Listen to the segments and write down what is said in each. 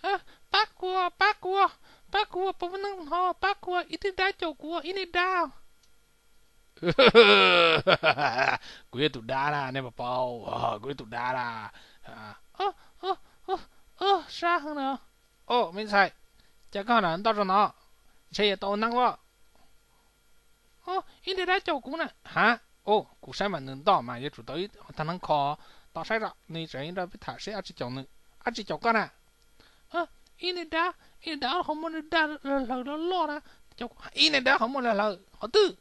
Pab kuv, pab kuv, pab kuv, pab neeg hnov, pab kuv, ib tug dab caum kuv, ib niag dab. Kuv yog tus dab na, nej puas paub, kuv yog tus dab na. Sab heev na. Au, me ntxhais, cas koj lam ntoj rau no, ntshe yuav tau ua neeb os. Ib niag dab caum kuv na. Ha, au, kuv saib mas nws ntoj mas yuav tsum tau ib tag neeb kho. Tos saib os, nws tseem nrog peb tham seb dab tsi caum nws, dab tsi caum koj na. Ib niag dab, ib niag dab qhov muag dag hlaws loj loj na. Ib niag dab qhov muag lag hlaws qhov twg?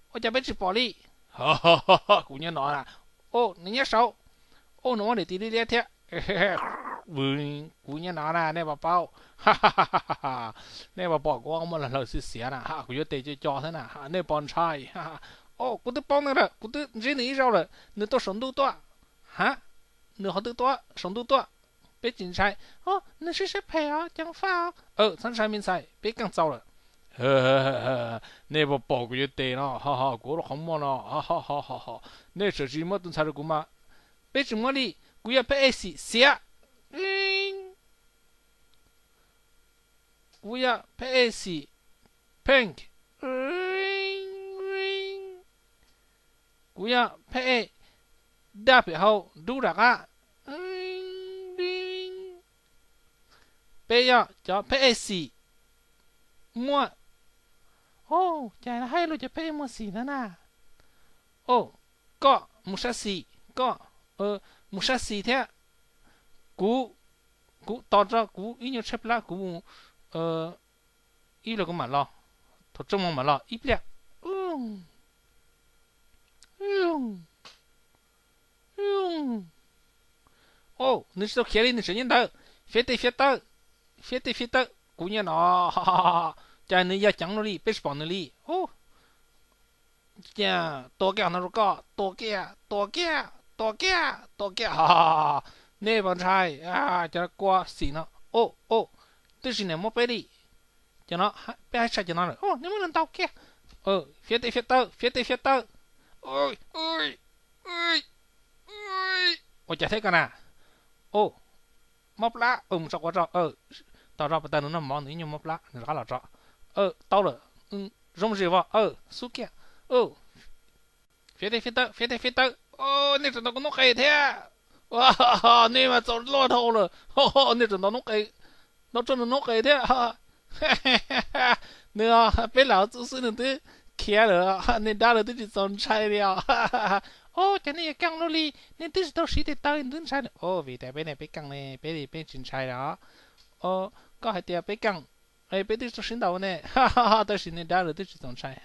Ua cas peb tsis pom li? Kuv nyob no na. Au, nws nyob saud. Au, nws muab niam tis liab liab thiab. Kuv nyob no na, nej puas paub? Nej puas pom kuv qhov muag lag hlaws xiav xiav na, kuv yuav tes co co thiab na, nej puas ntshai? Au, kuv twb paub nws lawm, kuv twb ntsib nws ib zaug lawm, nws tuaj saum ntuj tuaj. Ha, nws qhov twg tuaj? Saum ntuj tuaj. Peb tsis ntshai. Nws sib sab phem os, ceev faj os. Txhob ntshai me ntxhais, peb keej txaus lawm. Nej puas pom kuv yuav tes no, kuv ua qhov muag no, nej tseem tsis muab tus ntxhais rau kuv mas. Peb tsis muab li, kuv yog phab ej xim xiav. Kuv yog phab ej xim pheej. Kuv yog phab ej daj pem hau dub rov qab. Peb yog cov phab ej xim muaj. Au, cas hais lus cov phab ej muaj xim ntawd na. Au, koj mus sab xis, koj mus sab xis thiab. Kuv, kuv tos tso, kuv ib nyuag tshaib plab, kuv mus ib pliag kuv mam los, thaum tsaus ntuj mam los ib pliag. Au, nws tsis tau khiav li, nws tseem nyob ntawd, fiab tes fiab taw, fiab tes fiab taw, kuv nyob no. Cas nws yog ceev luaj li, peb tsis pom nws li. Cia, tua kiag qhov no rau koj, tua kiag, tua kiag, tua kiag, tua kiag. Nej puas ntshai? Cov kua xim no, au, au, twb tsis niam muab peb li. Cov no, peb hais tshaj cov no lawm, nej muab nws ntaus kiag. Fiab tes fiab taw, fiab tes fiab taw. Ua cas thiab koj na? Au, mob plab, mus tso quav tso. Tos tso, pas tag nws noj mov nws ib nyuag mob plab nws rov qab los tso. Tau lawm, zoo zis vos, xub kiag. Fiab tes fiab taw, fiab tes fiab taw. Nej tseem ntaus kuv noob qes thiab. Nej mas txaus luaj dhau lawm. Nej tseem ntaus noob qes, ntaus tso nws noob qes thiab. Nws, peb lam txuj xwb nws twb khiav lawm, nej dab lawv twb tsis txaus ntshai li os. Au, cas nej yuav keej luaj li, nej twb tsis tau siv tes taw nws twb ntshai lawm. Au, vim tias peb ne peb keej ne, peb li peb tsis ntshai lawm. Au, koj hais tias peb keej, peb twb tsis tau sib ntaus ne. Tab sis nej dab lawv twb tsis txaus ntshai.